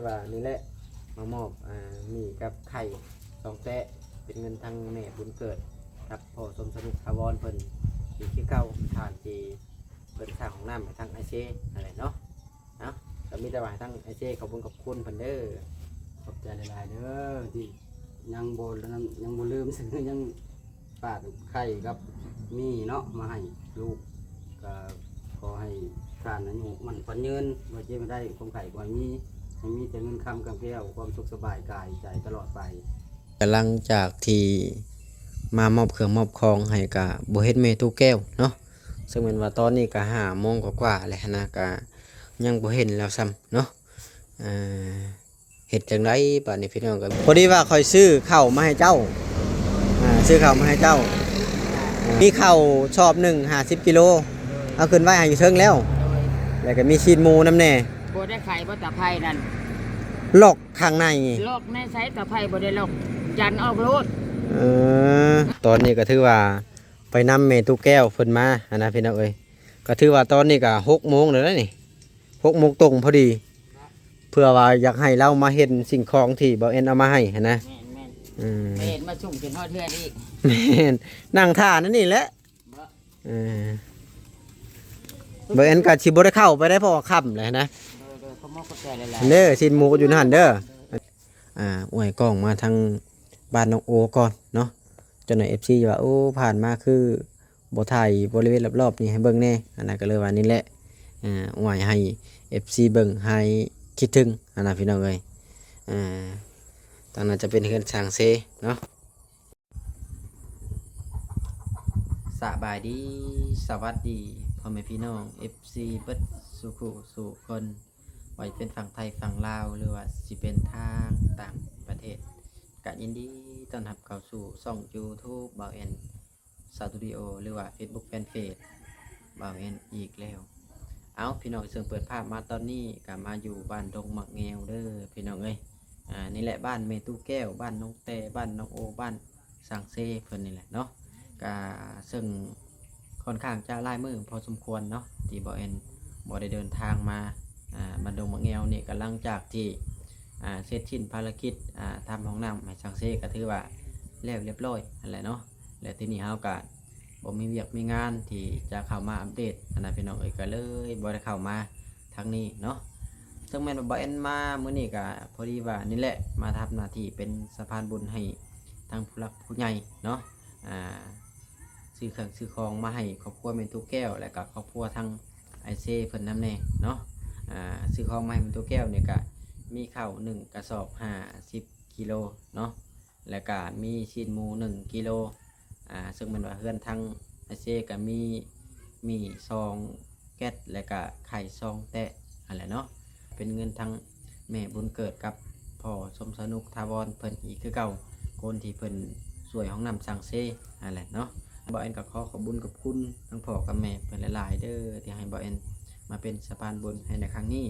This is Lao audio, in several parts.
ກໍນີ້ແຫຼະ ມາມອບ ອ່າ ໝີ່ກັບໄຂ່ສອງແຕະ ເປັນເງິນທາງແມ່ບຸນເກີດ ກັບພໍ່ສົມສະໜຸກຖາວອນເພິ່ນອີກຄືເກົ່າ ທ່ານທີ່ເພິ່ນສ້າງຫ້ອງນ້ຳໃຫ້ທາງອ້າຍເຊຫັ້ນແຫຼະເນາະ. ເອົາ ກໍມີແຕ່ວ່າໃຫ້ທາງອ້າຍເຊຂອບຄຸນຂອບຄຸນເພິ່ນເດີ. ຂອບໃຈຫຼາຍໆເດີ ທີ່ຍັງບໍ່ ຍັງບໍ່ລືມ ຍັງຝາກໄຂ່ກັບໝີ່ເນາະ ມາໃຫ້ລູກ. ກໍຂໍໃຫ້ທ່ານອາຍຸໝັ້ນຂວັນຍືນ ວ່າເຈັບໃຫ້ໄດ້ ຄວາມໄຂ້ບໍ່ໃຫ້ມີ ໃຫ້ມີແຕ່ເງິນຄຳກຳແກ້ວ ຄວາມສຸກສະບາຍກາຍໃຈຕະຫຼອດໄປ. ກໍຫຼັງຈາກທີ່ມາມອບເຄື່ອງມອບຂອງໃຫ້ ກໍບໍ່ເຫັນແມ່ຕູ້ແກ້ວເນາະ ເຊິ່ງແມ່ນວ່າຕອນນີ້ກໍຫ້າໂມງກວ່າໆແລ້ວຫັ້ນນະ ກໍຍັງບໍ່ເຫັນລາວຊ້ຳເນາະ. ເອີ ເຮັດຈັ່ງໃດບາດນີ້ພີ່ນ້ອງ? ກໍພໍດີວ່າຂ້ອຍຊື້ເຂົ້າມາໃຫ້ເຈົ້າ ອ່າ ຊື້ເຂົ້າມາໃຫ້ເຈົ້າ ມີເຂົ້າຊອບໜຶ່ງ ຫ້າສິບກິໂລ ເອົາຂຶ້ນໄວ້ໃຫ້ຢູ່ເທິງແລ້ວ ແລ້ວກໍມີຊີ້ນໝູນຳແດ່. ບໍ່ໄດ້ໄຂບໍ່ຕາໄຜ່ນັ້ນ ລັອກຂ້າງໃນ ລັອກໃນໃສ ຕາໄຜ່ບໍ່ໄດ້ລັອກ ຢັນອອກໂລດ. ເອີ ຕອນນີ້ກໍຖືວ່າໄປນຳແມ່ຕູ້ແກ້ວເພິ່ນມາຫັ້ນນະພີ່ນ້ອງເອີຍ ກໍຖືວ່າຕອນນີ້ກໍຫົກໂມງແລ້ວນະນີ້ ຫົກໂມງຕົງພໍດີ ເພື່ອວ່າຢາກໃຫ້ລາວມາເຫັນສິ່ງຂອງທີ່ບ່າວແອນເອົາມາໃຫ້ຫັ້ນນະ. ແມ່ນໆ ອືມ ເຫັນມາສົ່ງຈົນຮອດເຮືອນອີກ. ແມ່ນ ນັ່ງຖ້ານັ້ນນີ້ແຫຼະ. ເອີ ບ່າວແອນກໍຊິບໍ່ໄດ້ເຂົ້າໄປໄດ້ ເພາະວ່າຄ່ຳແລ້ວນະ. ໂດຍໆ ຂອບໃຈຫຼາຍໆ ເດີ ຊີ້ນໝູກໍຢູ່ຫັ້ນເດີ. ອ່າ ອວຍກ້ອງມາທາງບ້ານນ້ອງໂອກ່ອນເນາະ ເຈົ້າໜ້າເອັຟຊີວ່າ ໂອ້ ຜ່ານມາຄືບໍ່ຖ່າຍບໍລິເວນລອບໆນີ້ໃຫ້ເບິ່ງແດ່ ອັນນັ້ນກໍເລີຍວ່ານີ້ແຫຼະ ອວຍໃຫ້ເອັຟຊີເບິ່ງ ຫາຍຄິດເຖິງຫັ້ນນະພີ່ນ້ອງເອີຍ. ທາງນັ້ນຈະເປັນເຮືອນຊ່າງເຊເນາະ. ສະບາຍດີ ສະຫວັດດີ ພໍ່ແມ່ພີ່ນ້ອງເອັຟຊີເບິດສູ່ຄູ່ສູ່ຄົນ ບໍ່ວ່າຈະເປັນຝັ່ງໄທຝັ່ງລາວ ຫຼືວ່າຊິເປັນທາງຕ່າງປະເທດ ກະຍິນດີຕ້ອນຮັບເຂົ້າສູ່ຊ່ອງຢູທູບບ່າວແອນສະຕູດິໂອ ຫຼືວ່າເຟສບຸກແຟນເພຈບ່າວແອນອີກແລ້ວ. ເອົ້າ ພີ່ນ້ອງ ເຊິ່ງເປີດພາບມາຕອນນີ້ກະມາຢູ່ບ້ານດົງໝາກແງວເດີພີ່ນ້ອງເອີຍ. ອ່າ ນີ້ແຫຼະ ບ້ານແມ່ຕູ້ແກ້ວ ບ້ານນ້ອງແຕ່ ບ້ານນ້ອງໂອ ບ້ານ ຊ່າງເຊເພິ່ນນີ້ແຫຼະເນາະ ກະເຊິ່ງຄ່ອນຂ້າງຈະຫຼາຍມື້ພໍສົມຄວນເນາະ ທີ່ບ່າວແອນບໍ່ໄດ້ເດີນທາງມາ ອ່າ ບ້ານດົງໝາກແງວນີ້ ກະຫຼັງຈາກທີ່ ອ່າ ເສັດສິ້ນພາລະກິດ ອ່າ ທຳຫ້ອງນ້ຳໃຫ້ຊ່າງເຊ ກະຖືວ່າແລ້ວລຽບລ້ອຍຫັ້ນແຫຼະເນາະ. ແລະ ທີນີ້ເຮົາກະບໍ່ມີວຽກມີງານທີ່ຈະເຂົ້າມາອັບເດດຫັ້ນນະພີ່ນ້ອງເອີຍ ກະເລີຍບໍ່ໄດ້ເຂົ້າມາ ທາງນີ້ເນາະ. ເຊິ່ງແມ່ນວ່າບ່າວແອນມາມື້ນີ້ກະພໍດີວ່ານີ້ແຫຼະ ມາທຳໜ້າທີ່ເປັນສະພານບຸນໃຫ້ທາງຜູ້ຫຼັກຜູ້ໃຫຍ່ເນາະ ອ່າ ຊື້ເຄື່ອງຊື້ຂອງມາໃຫ້ຄອບຄົວແມ່ຕູ້ແກ້ວ ແລະກະຄອບຄົວທາງອ້າຍເຊເພິ່ນນຳແດ່ເນາະ. ອ່າ ຊື້ຂອງມາໃຫ້ແມ່ຕູ້ແກ້ວນີ້ກະມີເຂົ້າໜຶ່ງກະສອບ ຫ້າສິບກິໂລເນາະ ແລະກະມີຊີ້ນໝູໜຶ່ງກິໂລ ອ່າ ເຊິ່ງແມ່ນວ່າເຮືອນທາງອ້າຍເຊກະມີໝີ່ສອງແກັດ ແລະກະໄຂ່ສອງແຕະຫັ້ນແຫຼະເນາະ. ເປັນເງິນທາງແມ່ບຸນເກີດກັບພໍ່ສົມສະໜຸກຖາວອນເພິ່ນອີກຄືເກົ່າ ຄົນທີ່ເພິ່ນຊ່ວຍຫ້ອງນ້ຳຊ່າງເຊຫັ້ນແຫຼະເນາະ. ບ່າວແອນກະຂໍຂອບບຸນຂອບຄຸນທາງພໍ່ກັບແມ່ເພິ່ນຫຼາຍໆເດີ ທີ່ໃຫ້ບ່າວແອນມາເປັນສະພານບຸນໃຫ້ໃນຄັ້ງນີ້.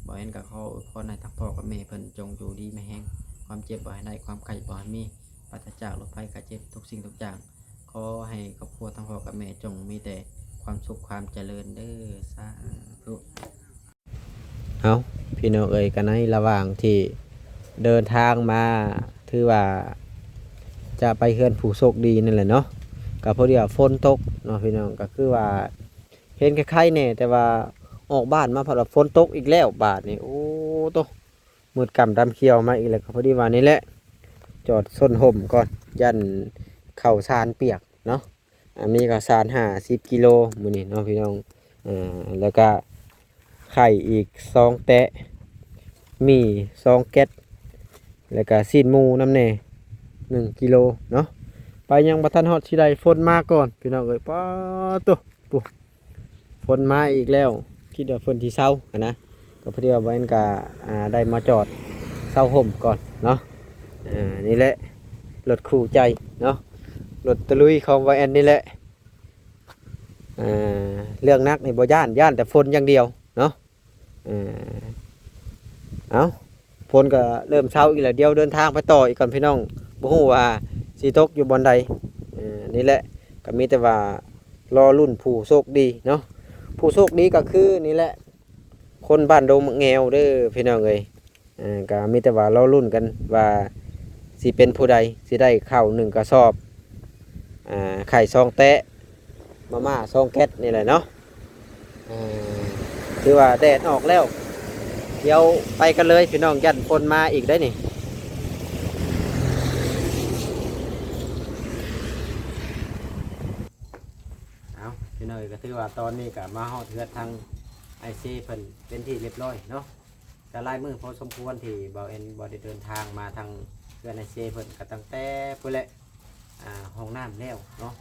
ບ່າວແອນກະຂໍອວຍພອນໃຫ້ທັງພໍ່ກັບແມ່ເພິ່ນຈົ່ງຢູ່ດີມີແຮງ ຄວາມເຈັບບໍ່ໃຫ້ໄດ້ ຄວາມໄຂ້ບໍ່ໃຫ້ມີ ປາສະຈາກໂລກໄພໄຂ້ເຈັບທຸກສິ່ງທຸກຢ່າງ. ຂໍໃຫ້ຄອບຄົວທັງພໍ່ກັບແມ່ຈົ່ງມີແຕ່ຄວາມສຸກຄວາມຈະເລີນເດີ ສາທຸ. ເອົ້າ ພີ່ນ້ອງເອີຍ ກະໃນລະຫວ່າງທີ່ເດີນທາງມາ ຖືວ່າຈະໄປເຮືອນຜູ້ໂຊກດີນັ້ນແຫຼະເນາະ ກະພໍດີວ່າຝົນຕົກເນາະພີ່ນ້ອງ ກະຄືວ່າເຫັນໄຄໆແດ່ ແຕ່ວ່າອອກບ້ານມາພັດວ່າຝົນຕົກອີກແລ້ວບາດນີ້ ໂອ້ໂຕ ມືດກຳດຳຂຽວມາອີກແລ້ວ ກໍພໍດີວ່ານີ້ແຫຼະ ຈອດຊົນຮົ່ມກ່ອນ ຢ້ານເຂົ້າສານປຽກເນາະ. ອ່າ ມີເຂົ້າສານຫ້າສິບກິໂລມື້ນີ້ເນາະພີ່ນ້ອງ ເອີ ແລ້ວກະໄຂ່ອີກສອງແຕະ ໝີ່ສອງແກັດ ແລ້ວກະຊີ້ນໝູນຳແດ່ໜຶ່ງກິໂລເນາະ. ໄປຍັງບໍ່ທັນຮອດທີ່ໃດ ຝົນມາກ່ອນພີ່ນ້ອງເອີຍ ປາດໂຕ ພຸ້ນ ຝົນມາອີກແລ້ວ ຄິດວ່າຝົນຊິເຊົາຫັ້ນນະ ກໍພໍດີວ່າບ່າວແອນກະ ອ່າ ໄດ້ມາຈອດເຊົາຮົ່ມກ່ອນເນາະ. ເອີ ນີ້ແຫຼະ ລົດຄູ່ໃຈເນາະ ລົດຕະລຸຍຂອງບ່າວແອນນີ້ແຫຼະ. ເອີ ເລື່ອງໜັກນີ້ບໍ່ຢ້ານ ຢ້ານແຕ່ຝົນຢ່າງດຽວເນາະ. ເອີ ເອົ້າ ຝົນກໍເລີ່ມເຊົາອີກແລ້ວ ດຽວເດີນທາງໄປຕໍ່ອີກກ່ອນພີ່ນ້ອງ ບໍ່ຮູ້ວ່າຊິຕົກຢູ່ບ່ອນໃດ. ເອີ ນີ້ແຫຼະ ກໍມີແຕ່ວ່າລໍລຸ້ນຜູ້ໂຊກດີເນາະ ຜູ້ໂຊກດີກໍຄືນີ້ແຫຼະ ຄົນບ້ານດົງໝາກແງວເດີພີ່ນ້ອງເອີຍ. ເອີ ກໍມີແຕ່ວ່າລໍລຸ້ນກັນວ່າຊິເປັນຜູ້ໃດ ຊິໄດ້ເຂົ້າໜຶ່ງກະສອບ ອາ ໄຂ່ສອງແຕະ ມາມ່າສອງແກັດນີ້ແຫຼະເນາະ. ເອີ ຖືວ່າແດດອອກແລ້ວ ດຽວໄປກັນເລີຍພີ່ນ້ອງ ຢ້ານຝົນມາອີກໄດ໋ນີ້. ເອົາ ພີ່ນ້ອງເອີຍ ກໍຖືວ່າຕອນນີ້ກໍມາຮອດເຮືອນທາງອ້າຍເຊເພິ່ນເປັນທີ່ຮຽບຮ້ອຍເນາະ. ກໍຫຼາຍມື້ພໍສົມຄວນທີ່ບ່າວແອນບໍ່ໄດ້ເດີນທາງມາທາງເຮືອນອ້າຍເຊເພິ່ນ ກໍຕັ້ງແຕ່ພຸ້ນແຫຼະ ອ່າ ຫ້ອງນ້ຳແລ້ວເນາະ.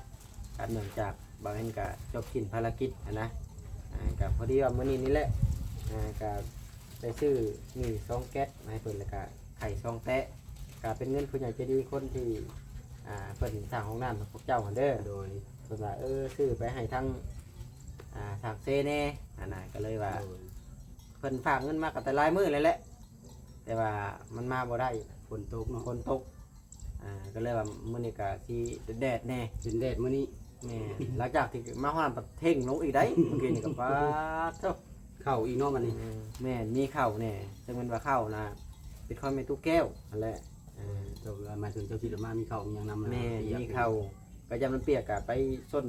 ກໍເນື່ອງຈາກບ່າວແອນກໍຈົບສິ້ນພາລະກິດຫັ້ນນະ ອ່າ ກໍພໍດີວ່າມື້ນີ້ນີ້ແຫຼະ ອ່າ ກໍໄດ້ຊື້ໝີ່ສອງແກັດມາໃຫ້ເພິ່ນ ແລ້ວກໍໄຂ່ສອງແຕະ ກໍເປັນເງິນຜູ້ໃຫຍ່ໃຈດີຄົນທີ່ ອ່າ ເພິ່ນສ້າງຫ້ອງນ້ຳໃຫ້ພວກເຈົ້າຫັ້ນເດີ. ໂດຍ ເພິ່ນວ່າ ເອີ ຊື້ໄປໃຫ້ທາງ ອ່າ ຊ່າງເຊແດ່ຫັ້ນນະ ກໍເລີຍວ່າ ໂດຍ ເພິ່ນຝາກເງິນມາກໍແຕ່ຫຼາຍມື້ແລ້ວແຫຼະ ແຕ່ວ່າມັນມາບໍ່ໄດ້ ຝົນຕົກເນາະ ຝົນຕົກ ອ່າ ກໍເລີຍວ່າມື້ນີ້ກໍຊິແດດແດ່ ເປັນແດດມື້ນີ້. ແມ່ນ ຫຼັງຈາກທີ່ມາຮອດນັ້ນປະເທັງລົງອີກໄດ໋ ມື້ກີ້ນີ້ກໍ ປາດໂທ້ ເຂົ້າອີກເນາະບັດນີ້. ແມ່ນ ມີເຂົ້າແດ່ ຈັກແມ່ນວ່າເຂົ້ານະ ເປັນຂອງແມ່ຕູ້ແກ້ວຫັ້ນແຫຼະ. ເຈົ້າ ໝາຍເຖິງເຈົ້າຊິໄດ້ມາມີເຂົ້າມີຫຍັງນຳ ແມ່ນ ມີເຂົ້າ ກະຢ້ານມັນປຽກ ກະໄປຊົນ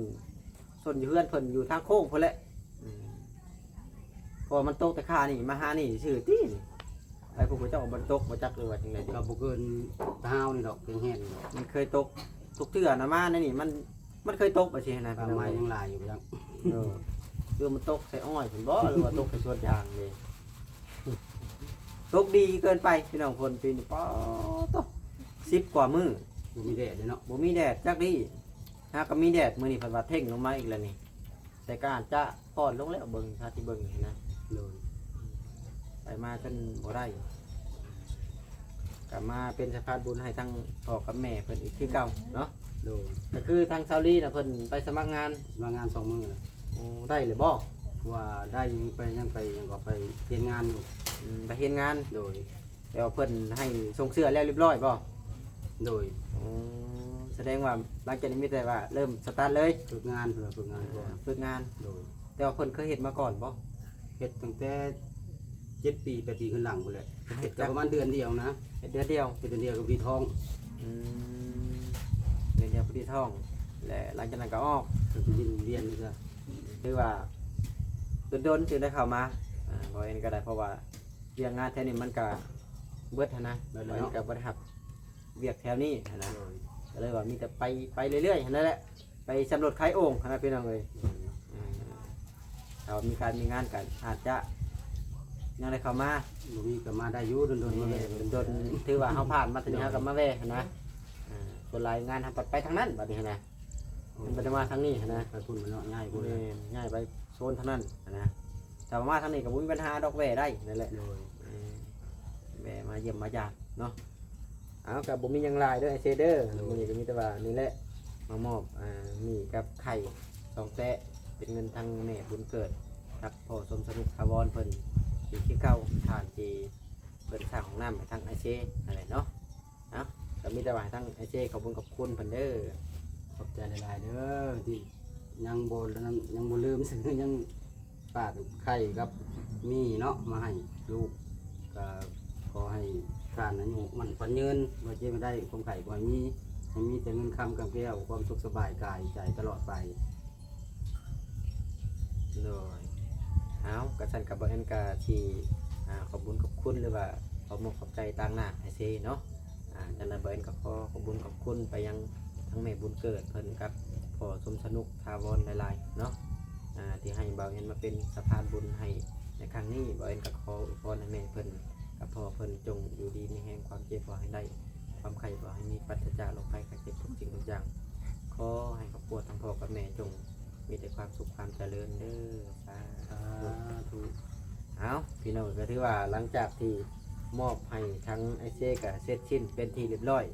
ຊົນຢູ່ເຮືອນເພິ່ນຢູ່ທາງໂຄ້ງພຸ້ນແຫຼະ. ອືມ ເພາະວ່າມັນຕົກແຕ່ຂ້ານີ້ມາຫານີ້ຊື່ຕິ ໄປພຸ້ນເຂົາເຈົ້າກໍບໍ່ໄດ້ຕົກ ບໍ່ຈັກ ຫຼືວ່າຈັ່ງໃດ ກໍບໍ່ເກີນຕາຮາວນີ້ດອກ ແຮງໆນີ້ດອກ. ມັນເຄີຍຕົກທຸກເທື່ອນະ ມາໃນນີ້ມັນ ມັນເຄີຍຕົກແບບຊີ້ນະ ປ່າໄມ້ຍັງຫຼາຍຢູ່ບໍ່ຈັກ. ເອີ ຫຼືມັນຕົກໃສ່ອ້ອຍພຸ້ນບໍ ຫຼືວ່າຕົກໃສ່ສວນຢາງເດ. ຕົກດີເກີນໄປພີ່ນ້ອງ ຝົນປີນີ້ ປາດໂທ້ ສິບກວ່າມື້ ບໍ່ມີແດດເດ້ເນາະ ບໍ່ມີແດດຈັກດີ້. ຫາກໍມີແດດ ມື້ນີ້ເພິ່ນວ່າເທັງລົງມາອີກແລ້ວນີ້ ແຕ່ກໍອາດຈະຜ່ອນລົງແລ້ວ ເບິ່ງ ຖ້າທີ່ເບິ່ງນີ້ນະ. ໂດຍ ໄປມາຈົນບໍ່ໄດ້ ກໍມາເປັນສະພານບຸນໃຫ້ທັງພໍ່ກັບແມ່ເພິ່ນອີກຄືເກົ່າເນາະ. ໂດຍ ກໍຄືທາງຊາວລີນະ ເພິ່ນໄປສະໝັກງານ ສະໝັກງານສອງມື້ແລ້ວ. ໂອ້ ໄດ້ເລີຍບໍ? ວ່າໄດ້ ຍັງໄປ ຍັງໄປ ຍັງກໍໄປຮຽນງານຢູ່. ອືມ ໄປຮຽນງານ. ໂດຍ ແຕ່ວ່າເພິ່ນໃຫ້ສົ່ງເສື້ອແລ້ວຮຽບຮ້ອຍບໍ? ໂດຍ ໂອ້ ສະແດງວ່າຫຼັງຈາກນີ້ມີແຕ່ວ່າເລີ່ມສະຕາດເລີຍ ຝຶກງານ ເພິ່ນວ່າຝຶກງານກ່ອນ ອ່າ ຝຶກງານ. ໂດຍ ແຕ່ວ່າເພິ່ນເຄີຍເຮັດມາກ່ອນບໍ? ເຮັດຕັ້ງແຕ່ເຈັດປີ ແປດປີຂຶ້ນຫຼັງພຸ້ນແຫຼະ. ເຮັດ ເຮັດແຕ່ປະມານເດືອນດຽວນະ ເຮັດເດືອນດຽວ ເຮັດເດືອນດຽວກໍພໍດີທ້ອງ. ອືມ ເດືອນດຽວພໍດີທ້ອງ ແລະຫຼັງຈາກນັ້ນກໍອອກ ກໍໄປວຽນຢູ່ເທື່ອ. ຖືວ່າດົນໆຈຶ່ງໄດ້ເຂົ້າມາ ອ່າ ບໍ່ເຫັນກໍໄດ້ ເພາະວ່າ ວຽກງານແຖວນີ້ມັນກະເບິດຫັ້ນນະ ເບິດແລ້ວເນາະ ມັນກະບໍ່ໄດ້ຮັບວຽກແຖວນີ້ຫັ້ນນະ. ໂດຍ ກໍເລີຍວ່າມີແຕ່ໄປ ໄປເລື້ອຍໆຫັ້ນແຫຼະ ໄປສຳຫຼວດຂາຍໂອ່ງຫັ້ນນະພີ່ນ້ອງເອີຍ. ໂດຍ ອືມ ຖ້າວ່າມີການມີງານກໍອາດຈະຍັງໄດ້ເຂົ້າມາ ບໍ່ມີກໍມາໄດ້ຢູ່ ດົນໆມາແວ່. ແມ່ນ ດົນໆ ຖືວ່າເຮົາຜ່ານມາທາງນີ້ ໂດຍ ເຮົາກໍມາແວ່ຫັ້ນນະ. ອ່າ ສ່ວນຫຼາຍງານເຮົາໄປທາງນັ້ນບັດນີ້ຫັ້ນນະ ມັນບໍ່ໄດ້ມາທາງນີ້ຫັ້ນນະ ໄປພຸ້ນແລ້ວເນາະ ຍ້າຍພຸ້ນ. ແມ່ນ ຍ້າຍໄປໂຊນທາງນັ້ນຫັ້ນນະ. ຖ້າວ່າມາທາງນີ້ກໍບໍ່ມີບັນຫາດອກ ແວ່ໄດ້ນັ້ນແຫຼະ. ໂດຍ ເອີ ແວ່ມາຢ້ຽມມາຢາມເນາະ. ເອົາ ກໍບໍ່ມີຫຍັງຫຼາຍເດີ ອ້າຍເຊເດີ. ໂດຍ ມື້ນີ້ກໍມີແຕ່ວ່ານີ້ແຫຼະ ມາມອບ ອ່າ ໝີ່ກັບໄຂ່ສອງແຕະ ເປັນເງິນທາງແມ່ບຸນເກີດກັບພໍ່ສົມສະໜຸກຖາວອນເພິ່ນ ທີ່ຄືເກົ່າ ທ່ານທີ່ເພິ່ນສ້າງຫ້ອງນ້ຳໃຫ້ທາງອ້າຍເຊຫັ້ນແຫຼະເນາະ. ເອົາ ກໍມີແຕ່ວ່າໃຫ້ທາງອ້າຍເຊຂອບບຸນຂອບຄຸນເພິ່ນເດີ. ຂອບໃຈຫຼາຍໆເດີ ທີ່ຍັງບໍ່ ຍັງບໍ່ລືມ ຍັງຝາກໄຂ່ກັບໝີ່ເນາະ ມາໃຫ້ລູກ. ກໍຂໍໃຫ້ທ່ານອາຍຸໝັ້ນຂວັນຍືນ ບໍ່ເຈັບບໍ່ໄດ້ ຄວາມໄຂ້ບໍ່ໃຫ້ມີ ໃຫ້ມີແຕ່ເງິນຄຳກຳແກ້ວ ຄວາມສຸກສະບາຍກາຍໃຈຕະຫຼອດໄປ. ໂດຍ ເອົາ ກະຊັ້ນກະບໍ່ແອນກະຊິ ອ່າ ຂອບບຸນຂອບຄຸນ ຫຼືວ່າຂອບມຸກຂອບໃຈຕາງໜ້າອ້າຍເຊເນາະ. ອ່າ ຈັ່ງໃດບໍ່ແອນກະຂໍຂອບບຸນຂອບຄຸນໄປຍັງທັງແມ່ບຸນເກີດເພິ່ນກັບພໍ່ສົມສະໜຸກຖາວອນຫຼາຍໆເນາະ ອ່າ ທີ່ໃຫ້ບ່າວແອນມາເປັນສະພານບຸນໃຫ້ໃນຄັ້ງນີ້. ບ່າວແອນກະຂໍອວຍພອນໃຫ້ແມ່ເພິ່ນກັບພໍ່ເພິ່ນຈົ່ງຢູ່ດີມີແຮງ ຄວາມເຈັບບໍ່ໃຫ້ໄດ້ ຄວາມໄຂ້ບໍ່ໃຫ້ມີ ປາສະຈາກໂລກໄພໄຂ້ເຈັບທຸກສິ່ງທຸກຢ່າງ. ຂໍໃຫ້ຄອບຄົວທັງພໍ່ກັບແມ່ຈົ່ງ ມີແຕ່ຄວາມສຸກຄວາມຈະເລີນເດີ ສາທຸ. ເອົາ ພີ່ນ້ອງ ກໍຖືວ່າຫຼັງຈາກທີ່ມອບໃຫ້ທາງອ້າຍເຊກໍເສັດສິ້ນເປັນທີ່ຮຽບຮ້ອຍ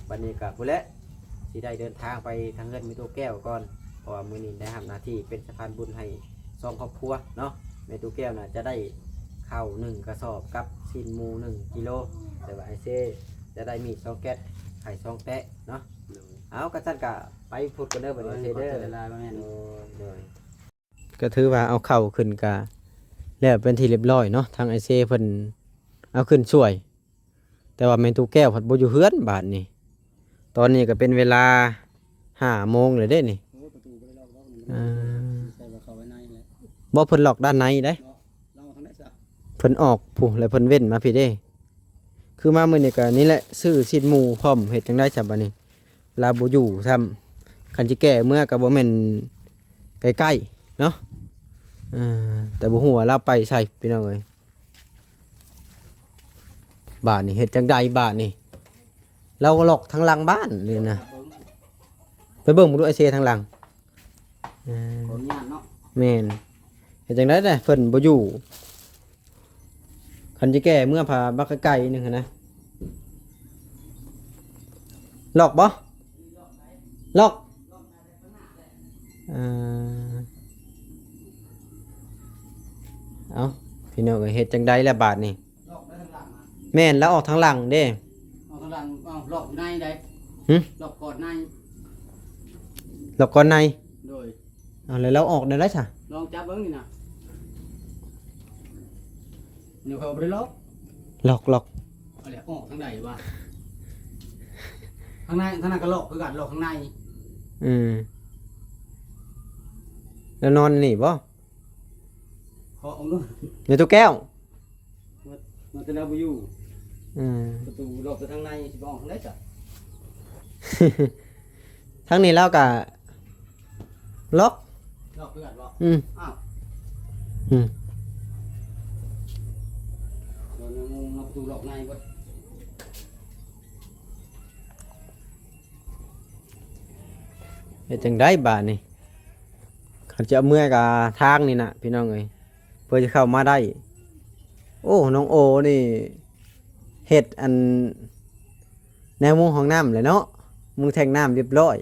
ບັດນີ້ກໍພຸ້ນແຫຼະ ຊິໄດ້ເດີນທາງໄປທາງເຮືອນແມ່ຕູ້ແກ້ວກ່ອນ ເພາະວ່າມື້ນີ້ໄດ້ຮັບໜ້າທີ່ເປັນສະພານບຸນໃຫ້ສອງຄອບຄົວເນາະ. ແມ່ຕູ້ແກ້ວນະຈະໄດ້ເຂົ້າໜຶ່ງກະສອບກັບຊີ້ນໝູໜຶ່ງກິໂລ ແຕ່ວ່າອ້າຍເຊຈະໄດ້ໝີ່ສອງແກັດ ໄຂ່ສອງແຕະເນາະ. ໂດຍ ເອົາ ກະຊັ້ນກະໄປພຸ້ນກ່ອນເດີ ບັດນີ້ອ້າຍເຊເດີ. ໂດຍ ໂດຍ ກໍຖືວ່າເອົາເຂົ້າຂຶ້ນກະແລ້ວເປັນທີ່ຮຽບຮ້ອຍເນາະ ທາງອ້າຍເຊເພິ່ນ ເອົາຂຶ້ນຊ່ວຍ ແຕ່ວ່າແມ່ຕູ້ແກ້ວພັດບໍ່ຢູ່ເຮືອນບາດນີ້. ຕອນນີ້ກໍເປັນເວລາຫ້າໂມງແລ້ວເດ້ນີ້. ໂອ້ ປະຕູບໍ່ໄດ້ລັອກດອກນີ້. ອ່າ ໃສ່ວ່າເຂົ້າໄວ້ໃນແຫຼະ. ບໍ່ ເພິ່ນລັອກດ້ານໃນເດ້. ເນາະ ລາວອອກທາງໃດຊະ? ເພິ່ນອອກພຸ້ນ ແລ້ວເພິ່ນເວັ້ນມາພີ້ເດ້. ຄືມາມື້ນີ້ກໍນີ້ແຫຼະ ຊື້ຊີ້ນໝູພ້ອມ. ເຮັດຈັ່ງໃດຊະບາດນີ້? ລາວບໍ່ຢູ່ຊ້ຳ. ຄັນຊິແກ້ເມືອກໍບໍ່ແມ່ນໃກ້ໆເນາະ. ເອີ ແຕ່ບໍ່ຮູ້ວ່າລາວໄປໃສ ພີ່ນ້ອງເອີຍ. ບາດນີ້ເຮັດຈັ່ງໃດບາດນີ້? ລາວກໍລັອກທາງຫຼັງບ້ານນີ້ນະ. ໄປເບິ່ງ ໄປເບິ່ງເບິ່ງດູ ອ້າຍເຊ ທາງຫຼັງ. ເອີ ຂໍອະນຸຍາດເນາະ. ແມ່ນ. ເຮັດຈັ່ງໃດແດ່ ເພິ່ນບໍ່ຢູ່. ຄັນຊິແກ້ເມືອພາບັກໄກໆໜຶ່ງຫັ້ນນະ. ລັອກບໍ່? ລັອກ. ເອີ ເອົາ ພີ່ນ້ອງເອີຍ ເຮັດຈັ່ງໃດລະບາດນີ້? ລັອກໄດ້ທາງຫຼັງນະ. ແມ່ນ ລາວອອກທາງຫຼັງເດ້. ອອກທາງຫຼັງ. ເອົ້າ ລັອກຢູ່ໃນໃດ? ຫຶ? ລັອກກ່ອນໃນ. ລັອກກ່ອນໃນ? ໂດຍ. ເອົາ ແລ້ວລາວອອກແນວໃດຊະ? ລອງຈັບເບິ່ງນີ້ນະ. ນີ້ຂ້ອຍບໍ່ໄດ້ລັອກ. ລັອກ ລັອກ. ເອົາແຫຼະ ອອກທາງໃດວະ? ທາງໃນ ທາງນັ້ນກໍລັອກຄືກັນ ລັອກທາງໃນ. ອືມ ແລ້ວນອນນີ້ບໍ່? ເຄາະເບິ່ງດູ. ແມ່ຕູ້ແກ້ວ ເມື່ອ ເມື່ອແຕ່ລາວບໍ່ຢູ່. ອືມ ປະຕູລັອກແຕ່ທາງໃນ ຊິໄປອອກທາງໃດຊະ? ທາງນີ້ລາວກະລັອກ. ລັອກເພື່ອນບໍ່? ອືມ ອ້າວ ອືມ ໂດນງງເນາະ ປະຕູລັອກໃນເບິດ. ເຮັດຈັ່ງໃດບາດນີ້? ຄັນຈະເມືອກະທາງນີ້ນະ ພີ່ນ້ອງເອີຍ ເພື່ອຈະເຂົ້າມາໄດ້. ໂອ້ ນ້ອງໂອນີ້ເຮັດອັນ ແນວມຸງຫ້ອງນ້ຳແຫຼະເນາະ ມຸງແທ້ງນ້ຳຮຽບຮ້ອຍ.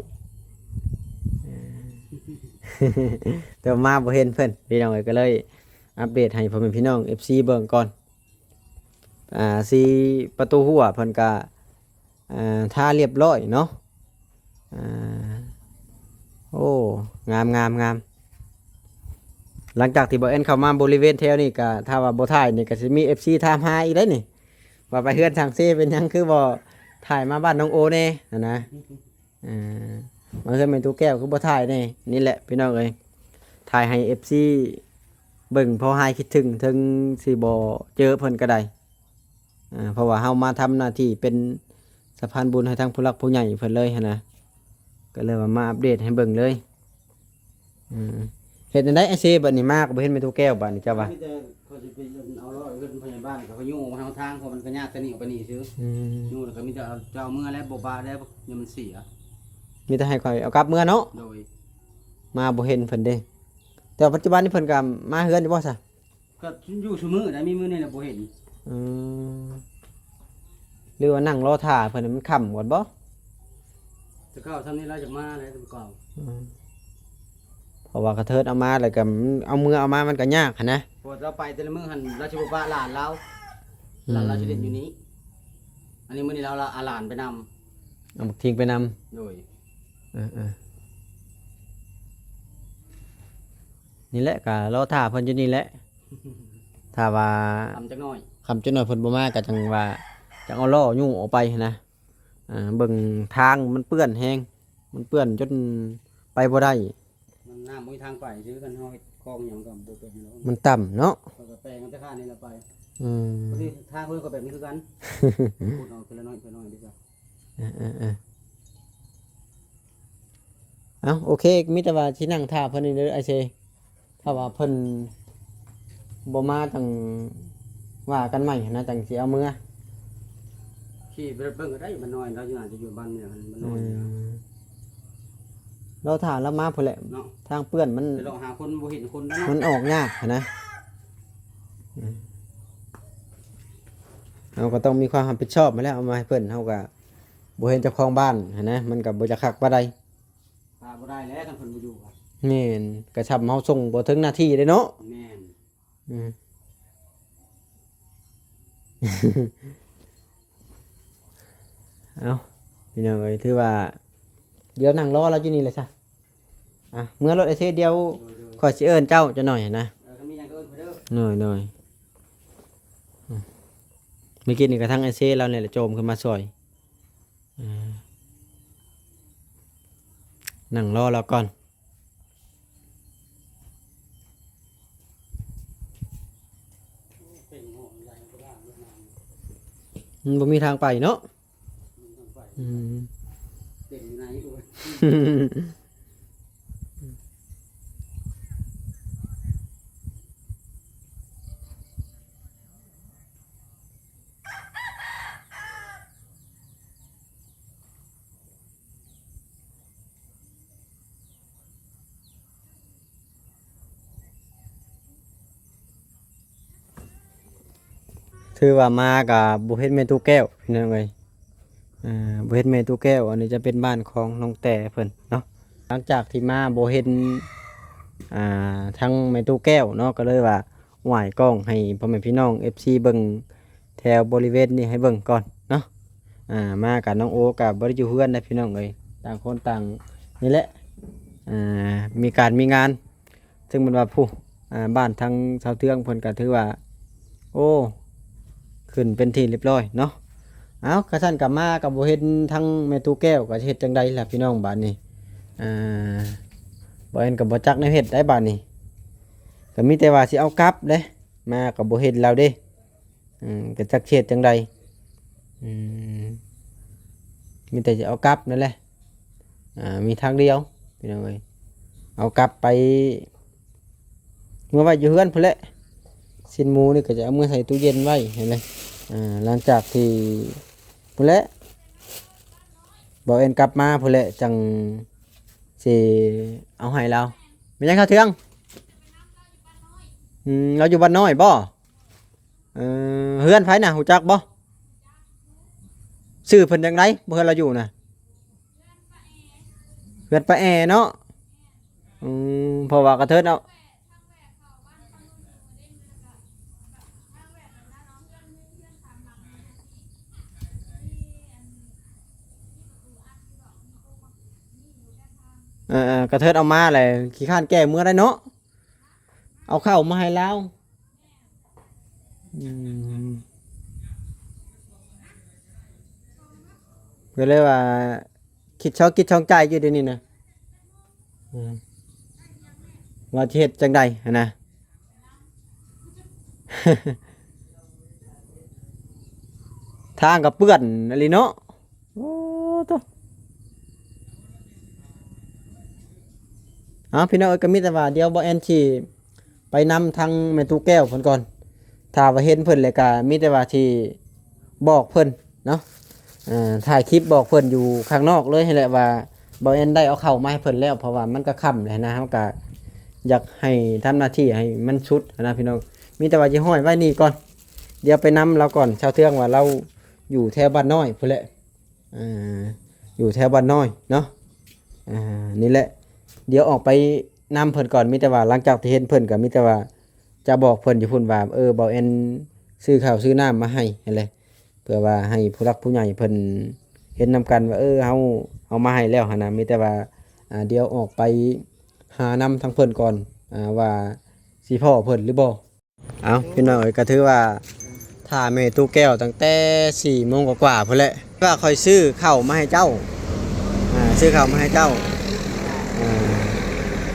ແຕ່ວ່າມາບໍ່ເຫັນເພິ່ນ ພີ່ນ້ອງເອີຍ ກໍເລີຍອັບເດດໃຫ້ພໍ່ແມ່ພີ່ນ້ອງເອັຟຊີເບິ່ງກ່ອນ. ອ່າ ສີປະຕູຮົ້ວເພິ່ນກະ ອ່າ ທາຮຽບຮ້ອຍເນາະ. ອ່າ ໂອ້ ງາມໆໆ. ຫຼັງຈາກທີ່ບ່າວແອນເຂົ້າມາບໍລິເວນແຖວນີ້ກະ ຖ້າວ່າບໍ່ຖ່າຍນີ້ກະຊິມີເອັຟຊີຖາມຫາອີກໄດ໋ນີ້ ວ່າໄປເຮືອນຊ່າງເຊເປັນຫຍັງຄືບໍ່ຖ່າຍມາບ້ານນ້ອງໂອແດ່ຫັ້ນນະ. ເອີ ມາເຮືອນແມ່ຕູ້ແກ້ວຄືບໍ່ຖ່າຍແດ່? ນີ້ແຫຼະພີ່ນ້ອງເອີຍ ຖ່າຍໃຫ້ເອັຟຊີເບິ່ງ ພໍຫາຍຄິດເຖິງ ເຖິງຊິບໍ່ເຈີເພິ່ນກໍໄດ້. ເອີ ເພາະວ່າເຮົາມາທຳໜ້າທີ່ເປັນສະພານບຸນໃຫ້ທາງຜູ້ຫຼັກຜູ້ໃຫຍ່ເພິ່ນເລີຍຫັ້ນນະ ກໍເລີຍວ່າມາອັບເດດໃຫ້ເບິ່ງເລີຍ. ເອີ ເຮັດແນວໃດອ້າຍເຊ ບາດນີ້ມາກໍບໍ່ເຫັນແມ່ຕູ້ແກ້ວ ບາດນີ້ເຈົ້າວ່າ? ມີແຕ່ຂ້ອຍຊິໄປເອົາເຮືອນພະຍາບານ ເຂົາຍູ້ໄປທາງທາງ ເພາະມັນກໍຍາກແຕ່ນີ້ອອກໄປນີ້ຊື່. ອືມ ຍູ້ແລ້ວກໍມີແຕ່ເອົາ ຈະເອົາເມືອແລ້ວບໍ່ປະແລ້ວ ຍາມມັນເສຍ. ມີແຕ່ໃຫ້ຂ້ອຍເອົາກັບເມືອເນາະ? ໂດຍ. ມາບໍ່ເຫັນເພິ່ນເດ້ ແຕ່ວ່າປັດຈຸບັນນີ້ເພິ່ນກໍມາເຮືອນຢູ່ບໍ່ຊະ? ກໍຢູ່ຊຸມື້ໃດ໋ ມີມື້ນີ້ແຫຼະບໍ່ເຫັນ. ອືມ ຫຼືວ່ານັ່ງລໍຖ້າເພິ່ນໃຫ້ມັນຄ່ຳກ່ອນບໍ? ແຕ່ເກົ່າຊ່ຳນີ້ລາວຈະມາແຫຼະ ແຕ່ເກົ່າ. ອືມ ເພາະວ່າກະເທີດເອົາມາແລ້ວກໍ ເອົາເມືອເອົາມາມັນກໍຍາກຫັ້ນນະ. ເພາະວ່າລາວໄປແຕ່ລະມື້ຫັ້ນ ລາວຊິບໍ່ປະຫຼານລາວ. ອືມ ຫຼານລາວຊິຫຼິ້ນຢູ່ນີ້. ອັນນີ້ມື້ນີ້ລາວ ລາວເອົາຫຼານໄປນຳ ເອົາບັກທິງໄປນຳ. ໂດຍ. ເອີໆ ນີ້ແຫຼະ ກໍລໍຖ້າເພິ່ນຢູ່ນີ້ແຫຼະ. ຖ້າວ່າຄ່ຳຈັກໜ້ອຍ ຄ່ຳຈັກໜ້ອຍເພິ່ນບໍ່ມາ ກໍຈັ່ງວ່າ ຈັ່ງເອົາລໍ້ຍູ້ອອກໄປຫັ້ນນະ. ອ່າ ເບິ່ງທາງມັນເປື້ອນແຮງ ມັນເປື້ອນຈົນໄປບໍ່ໄດ້. ມັນນ້ຳບໍ່ມີທາງໄປ ຄືກັນ ເຮົາເຮັດຄອງຫຍັງກໍບໍ່ເປັນດອກ ມັນຕ່ຳເນາະ. ເຂົາກໍແປງເອົາແຕ່ຂ້າງນີ້ລະໄປ. ອືມ ພໍດີທາງເພິ່ນກໍແບບນີ້ຄືກັນ ຂຸດເອົາທີລະໜ້ອຍທີລະໜ້ອຍເດ້. ເອີໆໆ ເອົ້າ ໂອເຄ ມີແຕ່ວ່າຊິນັ່ງຖ້າເພິ່ນນີ້ເດີ ອ້າຍເຊ. ຖ້າວ່າເພິ່ນບໍ່ມາ ຈັ່ງວ່າກັນໃໝ່ຫັ້ນນະ ຈັ່ງຊິເອົາເມືອ. ຂີ່ໄປເບິ່ງກໍໄດ້ ມັນນ້ອຍ ລາວຢູ່ ອາດຈະຢູ່ບ້ານເມືອງຫັ້ນ ມັນນ້ອຍ. ອືມ ລໍຖ້າລາວມາພຸ້ນແຫຼະເນາະ. ທາງເປື້ອນມັນ ໄປເລາະຫາຄົນບໍ່ເຫັນຄົນແລ້ວເນາະ ມັນອອກຍາກຫັ້ນນະ. ອືມ ເຮົາກໍຕ້ອງມີຄວາມຮັບຜິດຊອບຫັ້ນແຫຼະ ເອົາມາໃຫ້ເພິ່ນ ເຮົາກໍບໍ່ເຫັນເຈົ້າຂອງບ້ານຫັ້ນນະ ມັນກໍບໍ່ຈະຄັກປານໃດ. ປະບໍ່ໄດ້ແລ້ວ ຄັນເພິ່ນບໍ່ຢູ່. ແມ່ນ ກະຊ່ຳເຮົາສົ່ງບໍ່ເຖິງໜ້າທີ່ເດ້ເນາະ. ແມ່ນ. ອືມ ເອົ້າ ພີ່ນ້ອງເອີຍ ຖືວ່າດຽວນັ່ງລໍລາວຢູ່ນີ້ແຫຼະຊະ. ອ່ະ ເມືອລົດອ້າຍເຊ ດຽວ ໂດຍໆ ຂ້ອຍຊິເອີ້ນເຈົ້າຈັກໜ້ອຍນະ. ເອີ ຄັນມີຫຍັງກໍເອີ້ນຂ້ອຍເດີ. ໂດຍໆ. ອືມ ມື້ກີ້ນີ້ກໍທັງອ້າຍເຊລາວນີ້ແຫຼະໂຈມຂຶ້ນມາຊ່ອຍ. ເອີ ນັ່ງລໍລາວກ່ອນ. ມັນບໍ່ມີທາງໄປເນາະ. ອືມ ເປັນໄງໂອ້ຍ. ຖືວ່າມາກະບໍ່ເຫັນແມ່ຕູ້ແກ້ວ ພີ່ນ້ອງເອີຍ. ອ່າ ບໍ່ເຫັນແມ່ຕູ້ແກ້ວ. ອັນນີ້ຈະເປັນບ້ານຂອງນ້ອງແຕ່ເພິ່ນເນາະ. ຫຼັງຈາກທີ່ມາບໍ່ເຫັນ ອ່າ ທັງແມ່ຕູ້ແກ້ວເນາະ ກໍເລີຍວ່າຫວາຍກ້ອງໃຫ້ພໍ່ແມ່ພີ່ນ້ອງເອັຟຊີເບິ່ງແຖວບໍລິເວນນີ້ໃຫ້ເບິ່ງກ່ອນເນາະ. ອ່າ ມາກັບນ້ອງໂອກໍບໍ່ໄດ້ຢູ່ເຮືອນໃດພີ່ນ້ອງເອີຍ ຕ່າງຄົນຕ່າງນີ້ແຫຼະ ອ່າ ມີການມີງານ. ເຊິ່ງແມ່ນວ່າຜູ້ ອ່າ ບ້ານທາງຊາວເທືອງເພິ່ນກໍຖືວ່າ ໂອ້ ຂຶ້ນເປັນທີ່ຮຽບຮ້ອຍເນາະ. ເອົ້າ ກະຊັ້ນກະມາກະບໍ່ເຫັນທັງແມ່ຕູ້ແກ້ວ ກະຊິເຮັດຈັ່ງໃດລະພີ່ນ້ອງບາດນີ້. ອ່າ ບໍ່ແອນກະບໍ່ຈັກແນວເຮັດໄດ໋ບາດນີ້ ກະມີແຕ່ວ່າຊິເອົາກັບເດ້ ມາກະບໍ່ເຫັນລາວເດ້. ເອີ ກະຈັກຊິເຮັດຈັ່ງໃດ ອືມ ມີແຕ່ຈະເອົາກັບນັ້ນແຫຼະ. ອ່າ ມີທາງດຽວພີ່ນ້ອງເອີຍ ເອົາກັບໄປເມືອໄວ້ຢູ່ເຮືອນພຸ້ນແຫຼະ. ຊີ້ນໝູນີ້ກໍຈະເອົາເມືອໃສ່ຕູ້ເຢັນໄວ້ຫັ້ນແຫຼະ. ອ່າ ຫຼັງຈາກທີ່ພຸ້ນແຫຼະ ບໍ່ແອນກັບມາພຸ້ນແຫຼະ ຈັ່ງຊິເອົາໃຫ້ລາວ. ແມ່ນຫຍັງຄະເທືອງ? ອືມ ລາວຢູ່ບ້ານນ້ອຍບໍ? ເອີ ເຮືອນໃຜນະ ຮູ້ຈັກບໍ່? ຊື່ເພິ່ນຈັ່ງໃດ ເຮືອນລາວຢູ່ນະ? ເຮືອນປາແອເນາະ. ອືມ ເພາະວ່າກະເທີດເອົາ ເອີ ເອີ ກະເທີດເອົາມາແຫຼະ ຂີ້ຄ້ານແກ້ເມືອໄດ້ເນາະ. ເອົາເຂົ້າມາໃຫ້ລາວ. ອືມ ກໍເລີຍວ່າຄິດຊອກຈິດຊອກໃຈຢູ່ດຽວນີ້ນະ ອືມ ວ່າຊິເຮັດຈັ່ງໃດຫັ້ນນະ. ທາງກໍເປື້ອນອີ່ຫຼີເນາະ. ໂອ້ໂຕ ເອົາ ພີ່ນ້ອງເອີຍ ກໍມີແຕ່ວ່າດຽວບໍ່ແອນຊິໄປນຳທາງແມ່ຕູ້ແກ້ວເພິ່ນກ່ອນ. ຖ້າວ່າເຫັນເພິ່ນແລ້ວກໍມີແຕ່ວ່າຊິບອກເພິ່ນເນາະ ເອີ ຖ່າຍຄລິບບອກເພິ່ນຢູ່ຂ້າງນອກເລີຍຫັ້ນແຫຼະວ່າ ບໍ່ແອນໄດ້ເອົາເຂົ້າມາໃຫ້ເພິ່ນແລ້ວ ເພາະວ່າມັນກໍຄ່ຳແລ້ວນະ. ເຮົາກໍຢາກໃຫ້ທຳໜ້າທີ່ໃຫ້ມັນສຸດຫັ້ນນະ ພີ່ນ້ອງ. ມີແຕ່ວ່າຊິຫ້ອຍໄວ້ນີ້ກ່ອນ ດຽວໄປນຳລາວກ່ອນ. ຊາວເທືອງວ່າລາວຢູ່ແຖວບ້ານນ້ອຍພຸ້ນແຫຼະ. ອ່າ ຢູ່ແຖວບ້ານນ້ອຍເນາະ. ອ່າ ນີ້ແຫຼະ ດຽວອອກໄປນຳເພິ່ນກ່ອນ. ມີແຕ່ວ່າຫຼັງຈາກທີ່ເຫັນເພິ່ນ ກໍມີແຕ່ວ່າຈະບອກເພິ່ນຢູ່ພຸ້ນວ່າ ເອີ ເບົາແອນຊື້ເຂົ້າຊື້ນ້ຳມາໃຫ້ຫັ້ນແຫຼະ ເພື່ອວ່າໃຫ້ຜູ້ຫຼັກຜູ້ໃຫຍ່ເພິ່ນເຫັນນຳກັນວ່າ ເອີ ເຮົາເອົາມາໃຫ້ແລ້ວຫັ້ນນະ. ມີແຕ່ວ່າ ອ່າ ດຽວອອກໄປຫານຳທາງເພິ່ນກ່ອນ ອ່າ ວ່າຊິພໍ້ເພິ່ນຫຼືບໍ່. ເອົ້າ ພີ່ນ້ອງເອີຍ ກໍຖືວ່າຖ້າແມ່ຕູ້ແກ້ວຕັ້ງແຕ່ສີ່ໂມງກວ່າໆພຸ້ນແຫຼະ ວ່າຂ້ອຍຊື້ເຂົ້າມາໃຫ້ເຈົ້າ ອ່າ ຊື້ເຂົ້າມາໃຫ້ເຈົ້າ ອ່າ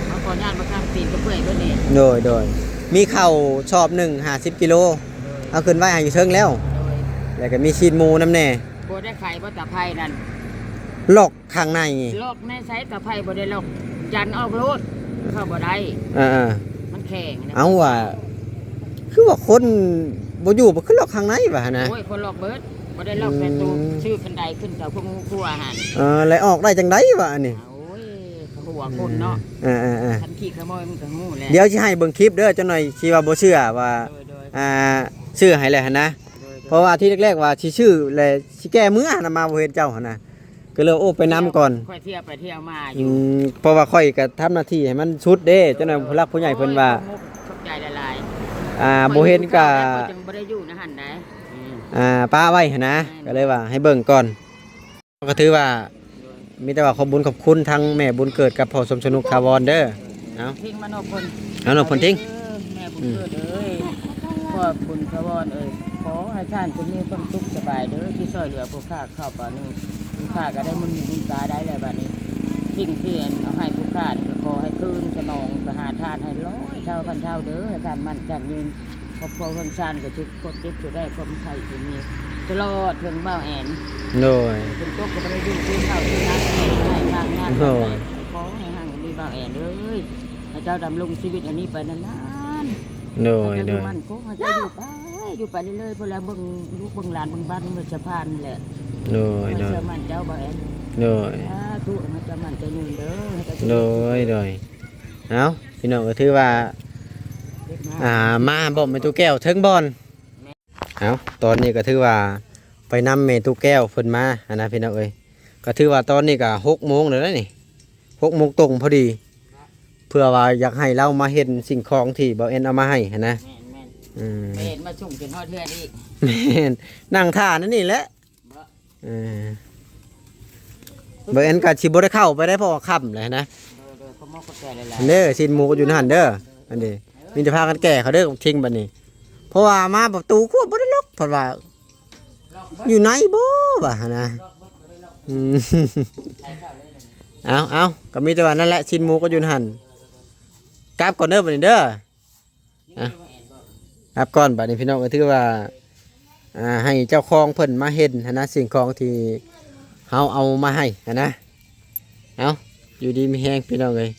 ມາຂໍຍາດມາຂ້າງຕີນກະເປື່ອຍເບິດນີ້. ໂດຍ ໂດຍ ມີເຂົ້າສອບໜຶ່ງ ຫ້າສິບກິໂລ ໂດຍ ເອົາຂຶ້ນໄວ້ໃຫ້ຢູ່ເທິງແລ້ວ ໂດຍ ແລ້ວກໍມີຊີ້ນໝູນຳແດ່. ບໍ່ໄດ້ຂາຍບໍ່ຕາໄຜ່ນັ້ນ ລັອກ ຂ້າງໃນ ລັອກໃນໃສ ຕາໄຜ່ບໍ່ໄດ້ລັອກ ຢັນອອກໂລດ ເຂົ້າບໍ່ໄດ້. ເອີໆ ມັນແຂງນະ. ເອົ້າ ວ່າ ຄືວ່າຄົນບໍ່ຢູ່ ບໍ່ຄືລັອກຂ້າງໃນວ່າຫັ້ນນະ. ໂອ້ຍ ຄົນລັອກເບິດ ບໍ່ໄດ້ລັອກແຕ່ໂຕ ອືມ ຊື່ຄັນໄດຂຶ້ນເຈົ້າພວກຮູ້ຄົວຫັ້ນ. ເອີ ແລ້ວອອກໄດ້ຈັ່ງໃດວະອັນນີ້? ໂອ້ຍ ເຂົາຫົວຄົນເນາະ. ເອີໆໆ ຄັນຂີ້ຂະໂມຍມັນກໍຮູ້ແຫຼະ. ດຽວຊິໃຫ້ເບິ່ງຄລິບເດີ ຈັກໜ່ອຍຊິວ່າບໍ່ເຊື່ອວ່າ ໂດຍໆ ອ່າ ຊື້ໃຫ້ແລ້ວຫັ້ນນະ. ໂດຍໆ ເພາະວ່າທີແລກໆວ່າຊິຊື້ ແລະ ຊິແກ້ເມືອນຳ ມາບໍ່ເຫັນເຈົ້າຫັ້ນນະ ກໍເລີຍ ໂອ້ ໄປນຳກ່ອນ. ຂ້ອຍທ່ຽວໄປທ່ຽວມາຢູ່ ອືມ ເພາະວ່າຂ້ອຍກໍທຳໜ້າທີ່ໃຫ້ມັນສຸດເດ້ ເອີ ຈັ່ງໃດຜູ້ຫຼັກຜູ້ໃຫຍ່ເພິ່ນວ່າ ຂອບໃຈຫຼາຍໆ. ອ່າ ຂ້ອຍ ບໍ່ເຫັນກໍ ຂ້ອຍຈຶ່ງບໍ່ໄດ້ຢູ່ໃນຫັ້ນໃດ໋. ອືມ ອ່າ ປະໄວ້ຫັ້ນນະ ແມ່ນ ກໍເລີຍວ່າໃຫ້ເບິ່ງກ່ອນ. ກໍຖືວ່າ ໂດຍ ມີແຕ່ວ່າຂອບບຸນຂອບຄຸນທັງແມ່ບຸນເກີດກັບພໍ່ສົມສະໜຸກຖາວອນເດີ. ເອົາ ເພງມານອກຄົນ ມານອກຄົນເພງ ເອີ ແມ່ບຸນເກີດເອີຍ ອືມ ພໍ່ບຸນຖາວອນເອີຍ ຂໍໃຫ້ທ່ານຈົ່ງມີຄວາມສຸກສະບາຍເດີ ທີ່ຊ່ອຍເຫຼືອຜູ້ຂ້າເຂົ້າປານນີ້. ຜູ້ຂ້າກໍໄດ້ບຸນມີບຸນຕາໄດ້ແລ້ວບາດນີ້. ສິ່ງທີ່ເອົາໃຫ້ຜູ້ຂ້ານີ້ ກໍຂໍໃຫ້ຄືນສະໜອງໄປຫາທ່ານໃຫ້ຮ້ອຍເທົ່າພັນເທົ່າເດີ. ໃຫ້ທ່ານໝັ້ນຂວັນຍືນ ຄອບຄົວເຮືອນຊານກໍຖືກຄວາມເຈັບຈະໄດ້ຄວາມໄຂ້ຈະມີຕະຫຼອດເຖິງບ່າວແອນ. ໂດຍ ຝົນຕົກກໍບໍ່ໄດ້ຢູ່ຄືເກົ່າຄືນາ ໄດ້ທາງງານ ໂດຍ ຂໍໃຫ້ຮັ່ງມີບ່າວແອນເອີຍ ໃຫ້ເຈົ້າດຳລົງຊີວິດອັນນີ້ໄປນານໆ. ໂດຍ ໃຫ້ເຈົ້າຢູ່ ໂດຍ ໝັ້ນຄົງ ໃຫ້ເຈົ້າຢູ່ໄປ ຢູ່ໄປເລື້ອຍໆ ເພື່ອແລເບິ່ງລູກເບິ່ງຫຼານເບິ່ງບ້ານເມືອງສະພານແຫຼະ. ໂດຍ ໂດຍ ເຊື່ອໝັ້ນເຈົ້າບ່າວແອນ. ໂດຍ ສາທຸ ໃຫ້ເຈົ້າໝັ້ນເຈົ້າຍືນເດີ ໃຫ້ເຈົ້າ ໂດຍ ໂດຍ. ເອົ້າ ພີ່ນ້ອງ ກໍຖືວ່າ ອ່າ ມາບໍ່ແມ່ຕູ້ແກ້ວເຖິງບ່ອນ. ເອົ້າ ຕອນນີ້ກໍຖືວ່າໄປນຳແມ່ຕູ້ແກ້ວເພິ່ນມາຫັ້ນນະ ພີ່ນ້ອງເອີຍ. ກໍຖືວ່າຕອນນີ້ກໍຫົກໂມງແລ້ວນະນີ້ ຫົກໂມງຕົງພໍດີ ເພື່ອວ່າຢາກໃຫ້ລາວມາເຫັນສິ່ງຂອງທີ່ບ່າວແອນເອົາມາໃຫ້ຫັ້ນນະ. ແມ່ນໆ ອືມ ເຫັນມາສົ່ງຈົນຮອດເຮືອນອີກ. ແມ່ນ ນັ່ງຖ້ານັ້ນນີ້ແຫຼະ. ເອີ ບໍ່ແມ່ນກໍຊິບໍ່ໄດ້ເຂົ້າໄປໄດ້ ເພາະວ່າຄ່ຳແລ້ວນະ. ໂດຍໆ ຂອບໃຈຫຼາຍໆ ເດີ ຊີ້ນໝູກໍຢູ່ຫັ້ນເດີ. ອັນນີ້ມີແຕ່ພາກັນແກ່ເຂົາເດີ ເທິງບັດນີ້ ເພາະວ່າມາປະຕູຄົວບໍ່ໄດ້ລັອກ ເພິ່ນວ່າຢູ່ໃນບໍ່ວ່າຫັ້ນນະ. ອືມ ເອົາໆ ກໍມີແຕ່ວ່ານັ້ນແຫຼະ ຊີ້ນໝູກໍຢູ່ຫັ້ນ. ກັບກ່ອນເດີບັດນີ້ເດີ. ອ່ະ ກັບກ່ອນບັດນີ້ພີ່ນ້ອງ ກໍຖືວ່າ ອ່າ ໃຫ້ເຈົ້າຂອງເພິ່ນມາເຫັນຫັ້ນນະ ສິ່ງຂອງທີ່ເຮົາເອົາມາໃຫ້ຫັ້ນນະ. ເອົາ ຢູ່ດີມີແຮງພີ່ນ້ອງເອີຍ.